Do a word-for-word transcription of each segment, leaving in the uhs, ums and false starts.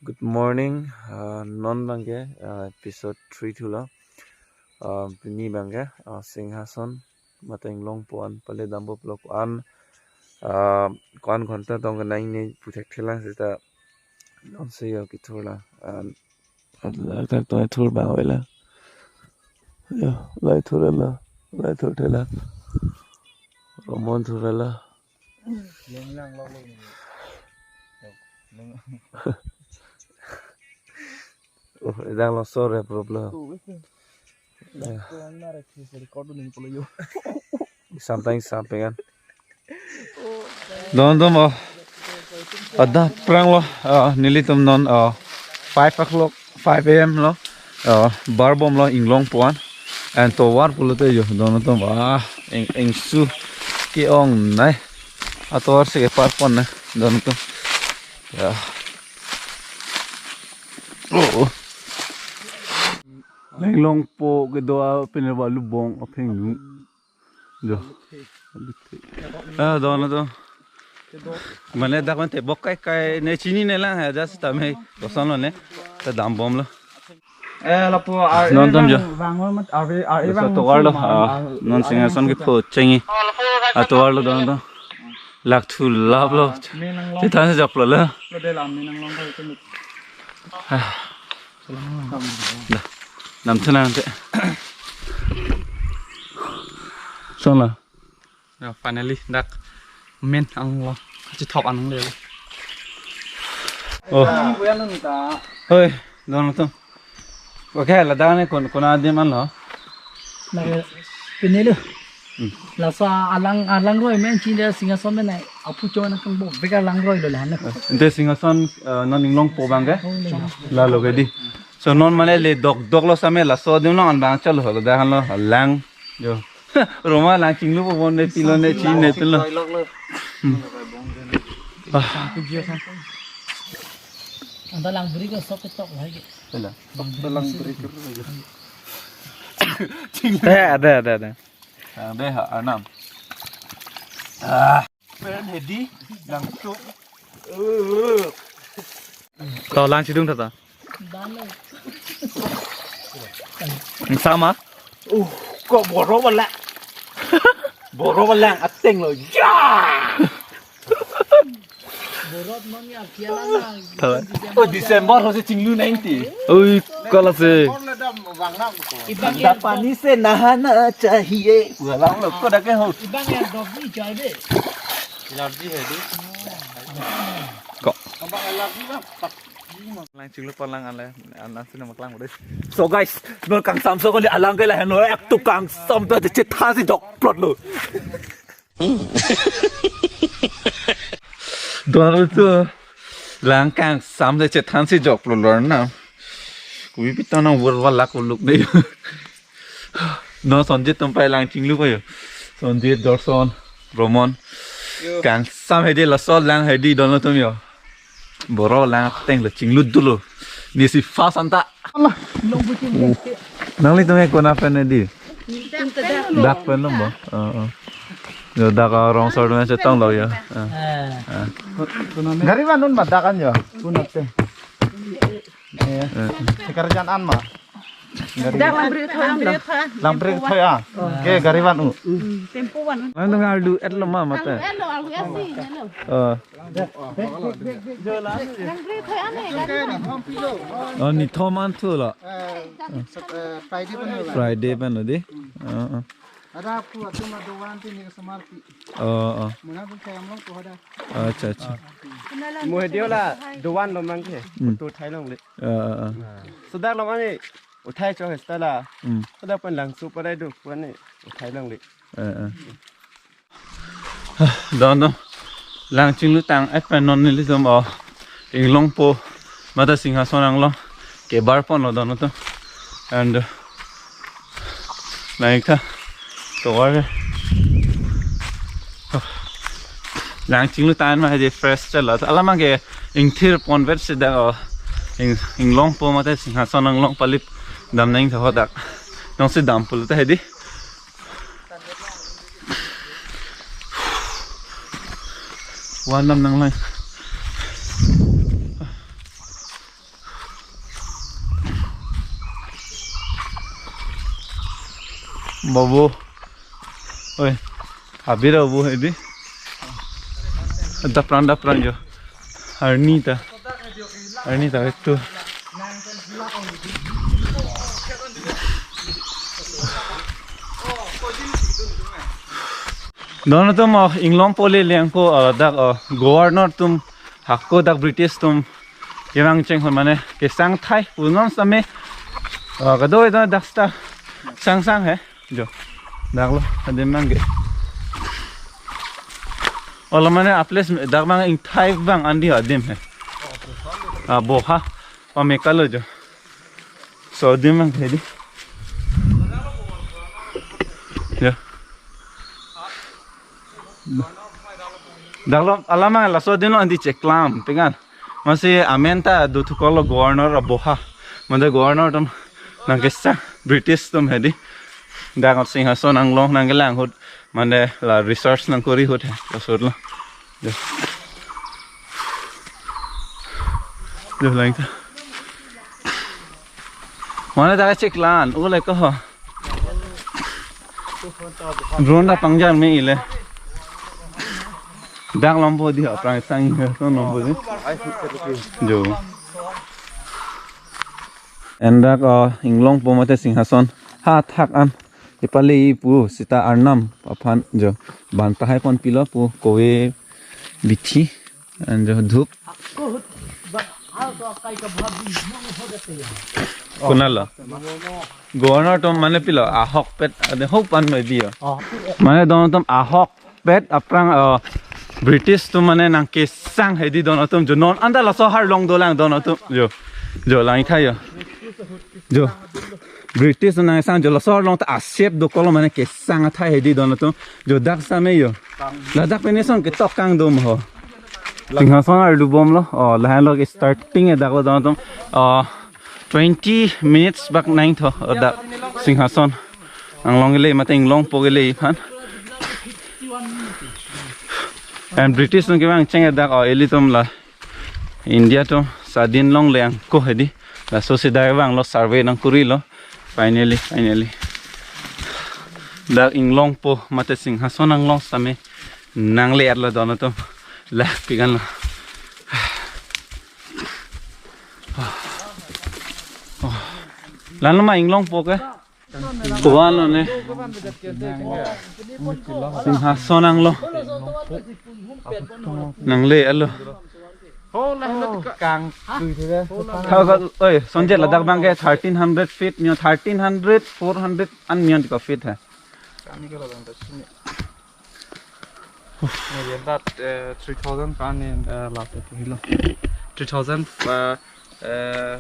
Good morning, uh, non abangke, uh, episode three thulo. Uh, pini abangke, uh, Singhason, mate Inglongpo an pale dampo pulo ko-an, uh, ko-an ghonta tong kenang ne pu thekthelang seta non se yo kethurlang. Uh, tak tak to thur abang avelo. Yo, lahei thurlo, lahei thurthelang. Romon thurlo. Oh, idang lo sore problem. Sometimes something kan. Don don oh. Ada prang lo, ah, nelitum non, ah, five o'clock, five a.m. lo. Ah, barbomlo Inglongpo an. An tovar pulote yo, don don ah, ing, ingsu ke-ongnei. Atovar si kepar ponnei, don don. Ya. Oh, oh. Inglongpo kedo a pine ba lubong apheng nu. Jo. Ah, don don. Mane dak mane bok kai kai ne chininelang ha, just tame koson lo ne. Ta dambomlo. Eh, lapu ar Non tam jo. Vangor mat ar ar Laso vang tovar lo, ma, ah, ar, non ar Singhason vang kepho chengi. Ah, tovar lo don don. Lak thu lap lo. Menang long. Chethan si joklo lo. Lo de la menang long kai tu. Ah. Da. Dam thunang te. Sona. Ya, finally dak men anglong. Chithok anglong le. Oh. Ini buya nun ta. Hoi, don tum. Okay, ladak ne kon, kona adim anlo. Lage, pine lo. Hmm. Laso alang, alangroi men chinda Singhason men ai. Apu chon nang kangbo, beka langroi lo la na. Ante Singhason, eh, non Inglongpo abangke. Oh, le. Lalo ke di. So non mane le dok dok lo same laso adim lo an abang chalo lo dak lo lang. Jo. Roma lang chinglupo bon ne pilo ne chin ne pilo. Hmm. Ah. Anta lang bri ko sok tok lagi. Hala. Lang bri ko. Eh, ada, ada, ada. Lang deh, ha, anam. Ah. Pen hedi, lang chuk. To lang chidung tata. Sama? Uh, ko boro bala. Boro bala ateng lo. Ya! Borot non ya kia lang. Tala. Oh, December ho se chinglu nangji. Oi, kala se. Dapani se nahana chahiye. Walang lo ko dake ho. Ibang ya dog ni chai de. Allergy hai de. Ko. Abang allergy bang. Lang chinglu palang ale, alang sini maklang udah. So guys, non kangsamso kali alang ke lahenlo, ek tu kangsam tu aja chethan si jokplot lo. Don tu lang kangsam de chethan si jokplot lo na. Kubi pitang nang wal wal lak uluk de. Non Sonjit atum pai lang chinglupo yo. Sonjit, Dorson, Romon. Yo. Kangsam hedi laso lang hedi don tum yo. Boro lang ateng lo chinglu dolo. Nisi fast anta. Nangli tum ke kona pen hedi. Dak pen lo bo. Oh, oh. Yo dak arong sor tum chetong lo yo. Ah. Ah. Gari vanun ma dak an yo. Kunate. Eh, sekarjan an ma. Dak lang beri thoi an lo. Lang beri thoi a. Ke gari van u. Tempo van. Lang dong ardu et lo ma mate. Hello, hello, asi, hello. Eh. Lang beri thoi an eh, gari van. Oh, ni thoman thu lo. Eh, Friday pen lo. Friday pen lo di. Oh, oh. Ada aku atau ada wan ti ni ke semarti. Oh, oh. Muna pun saya amlong tu ada. Acha, acha. Mo hedi la dovan lo mang ke. Hmm. Tu thai longle. Ah, ah, ah. Sudah lo mani uthai cho hesta la. Hmm. Sudah pen langso parai do pen uthai longle. Ah, ah. Don don. Lang chinglu tang et pen non nelitum o Inglongpo mate Singhason anglong kebar ponlo don tum. And, uh, Naik tha. Tovar ke. Lang chinglu tan ma hedi fresh chalo. Alam abangke ingthir ponvet si dak o. Ing, Inglongpo mate Singhason anglong palip dam nang tha ho dak. Jongsi dam pulote hedi. Van dam nang lang. Bobo. Oi. Abira bobo hedi. Dapran dapran jo. Arni ta. Arni ta itu. Don atum, oh, Inglongpo le lengpo, oh, dak, oh, governor atum hako dak British atum kevang cheng hon mane kesang thai punon same, oh, kadoi don dak seta sangsang he jo dak lo adim mang ke. Olo mane a place dak mang ingthai vang andi adim he. Ah, boha pamekalo jo. So adim mang ke di. Jo. Dak lo alamang laso adim lo andi cheklam pegan. Masi amen ta do thukolo governor aboha. Mane governor atum nangkesang British atum hedi. Dak Singhason Anglong nangkelang ahut mane la research nangkori ahut he. Laso lo. Jo. Jo lang ta. Mane dak cheklan, ule ko ho. Drone ta pangjar me ile. Dak lompo di aphrang sang he, so lompo di. Jo. Ladak, uh, Inglongpo mate Singhason. Ha thak an. Ipale ipu seta arnam aphan jo. Ban tahai pon pilo pu kove bithi. An jo dhup. Kunalo? Governor atum mane pilo ahokpet ade hok pan noi biyo. Mane don atum ahokpet aphrang, uh, British atum mane nangkesang hedi don atum jo non anta laso arlong dolang don atum jo. Jo lang tha jo. Jo. British nangkesang jo laso arlong ta asep dokoklo mane kesang athai hedi don atum. Jo dak same jo. Ladak pen eson ketok kangdom ho. Singhason arlu bomlo. Oh, lahenlo ke starting e dak lo don atum. Oh, twenty minutes bak nangtho. Oh, dak Singhason Anglong le mate Inglongpo le iphan. And British atum kevang cheng e dak, oh, ilitum la India atum swadhin longle angko hedi. Laso si dak vanglo survey nangkorilo. Finally, finally. Dak Inglongpo mate Singhason Anglong same nangle-etlo don atum. La pigan lo. Lalo ma Inglongpo ke? Kuan lo ne. Singhason Anglong. Nangle-etlo. Kang tui thek. Tha ka, oi, Sonjet ladak bang ke thirteen hundred feet, mio thirteen hundred, four hundred an mio ko feet hai. Kami kalau bang sini. Ni dia empat, eh, three thousand kan ni, eh, last itu hilo. Three thousand, eh, eh,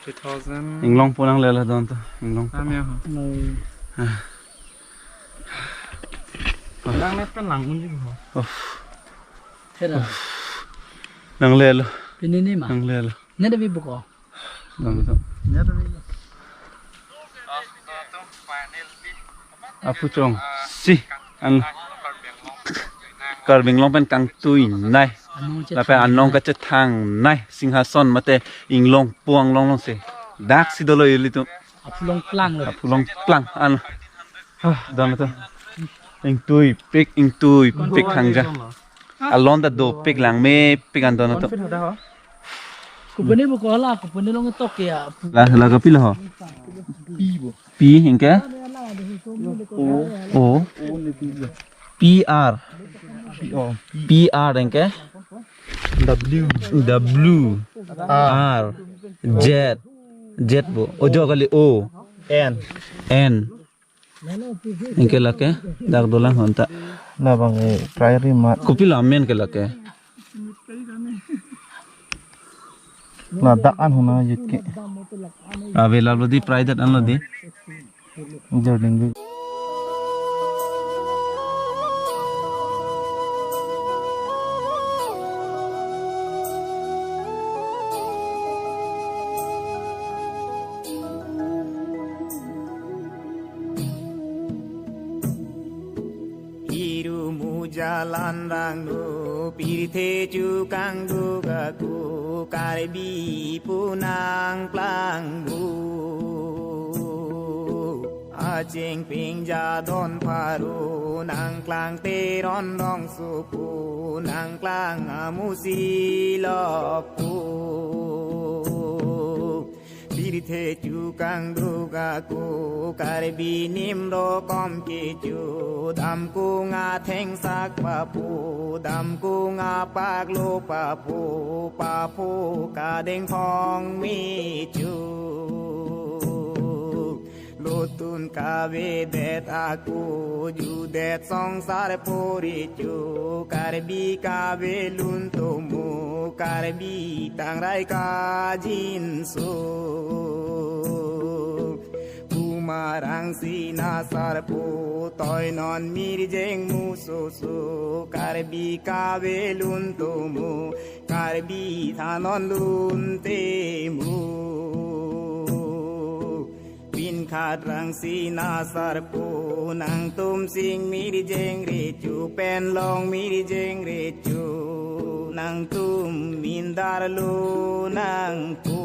three thousand. Inglongpo nangle-etlo don to, Inglongpo. Kami ya. Lang net kan lang unji ko. Of. Hera. Nangle-etlo. Pini ni ma. Nangle-etlo. Net abi buko. Lang to. Net abi. Apuchong si an Karbi Anglong pen kangtui nai. Anong chet Lapen anong kachethangnei Singhason mate Inglongpo Anglong along si. Dak si dolo ilitum. Apulong plang lo. Apulong plang an. Ah, don to. Ingtuipik, ingtuipik khangja. Alon ta dopik langmepik an don to. Kopine buko la, kopine long tok ya. La, la kopilo ho? Pi anke? O. P R. P R anke? W. W. R. Z. Z bo. Ojo kali O. N. N. Anke lake dak dolang ho anta. Labang, eh, primary mat. Kopilo amen ke lake? Ladak an hona jit ke. Ave lalo di private an lo di. Jording. Irumu jalan rangno pirthe chukang dugaku Karbi punang plangbu. Aching ping jadon pharu, nangklang Teron rongsopu, nangklang amusi lokpu. Pirthe chu kangduk ako, Karbi nimro kom kecho, damkung athengsak papo, damkung apaklo papo, papo kadeng phong mecho. Lotun kavedet ako, judet songsar porecho, Karbi kavelun tomo, Karbi tangrai kajinso. Pumarang sina sarpo, toinon mirjeng musoso, Karbi kavelun tomo, Karbi thanon lun temo. Pinkhat rangsina sarpo, nangtum sing mirjeng recho, pen long mirjeng recho, nangtum mindar lo nangpo.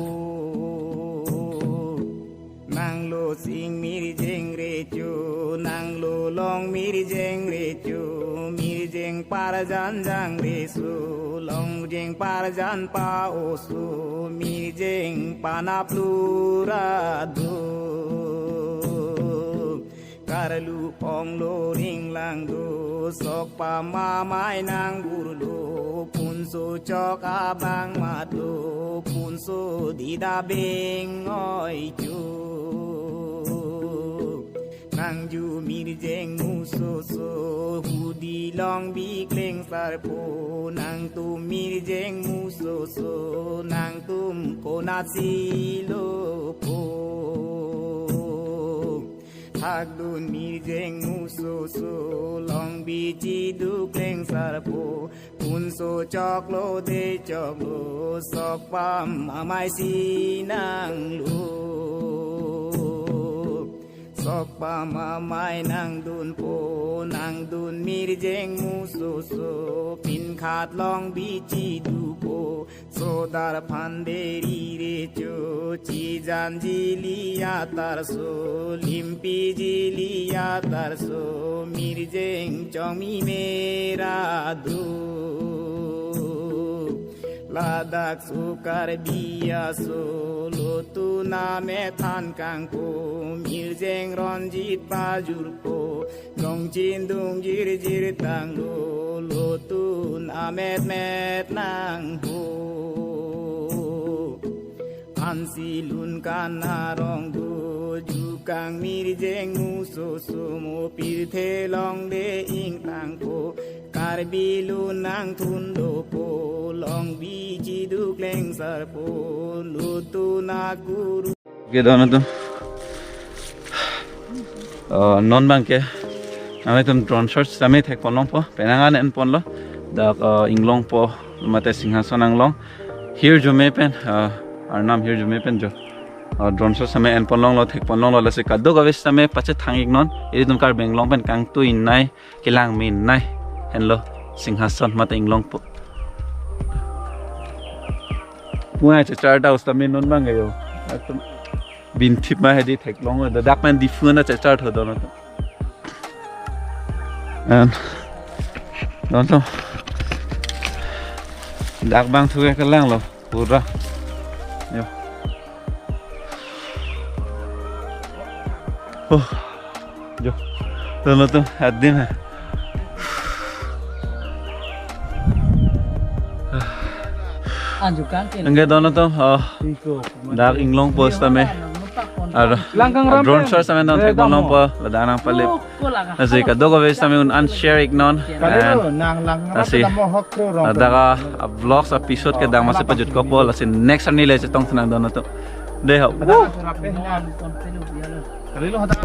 Nanglo sing mirjeng recho, nanglo long mirjeng recho, mirjeng parjan jangreso, longjeng parjan pa-oso, mirjeng panap lura do. Karlu ponglo ringlang do, sok pamamai nang burlo, punso chok abang matlo, punso dida beng oi jo. Nangju mirjeng musoso, hudi long bikleng sarpo, nangtum mirjeng musoso, nangtum konatsi lopo. Thakdun mirjeng musoso, long bichiduk leng sarpo, punso choklo de choklo, sok pamamai si nanglo. Sok pamamai nangdunpo, nangdun mirjeng musoso, pinkhat long bichidupo, sodar phanderi recho, chijan jili atarso, limpi jili atarso, mirjeng chongmi mera do. Ladak so Karbi aso, lotun amethan kangpo, mirjeng ronjit pajurpo, longchin dungjir jirtang lo, lotun amet met nangpo. Ansi lun kan arong do, jukang mirjeng musoso mo, pirthe longde ingtangpo, Karbi lun nangthun dopo, long bichiduk leng sarpo, lotun akuru. Oke, don atum. Eh, non abangke nanglitum drone shot sitame thekpon longpo, penang an enponlo. Dak, eh, Inglongpo mate Singhason anglong. Hirjume pen, eh, Arnam Hirjume pen jo. Eh, drone shot sitame enpon longlo, thekpon longlo, lasi kadokave sitame pachethang iknon. Ilitum Karbi Anglong pen kangtuinei, kelang menei. Henlo Singhason mate Inglongpo. Puai chechar ta sitame non abangke jo. Atum binthip ma hedi theklong, dak pen Diphu na chechar tho don atum. And don atum, dak abang thu ke kelanglo pura. Jo. Oh. Jo. Don atum, adim hai. Anju kan ken. Anke don atum, oh, dak Inglongpo sitame. Aro, langkang ram drone shot sitame non thekpon longpo, ladak nangpalip. Lasi kadokave sitame un an share iknon. And lasi ladak a, a vlogs episode ke dak masi pajutkokpo, lasi next arni le chetongthu nang don atum. Dei ho. Woo! Kalilo hadak.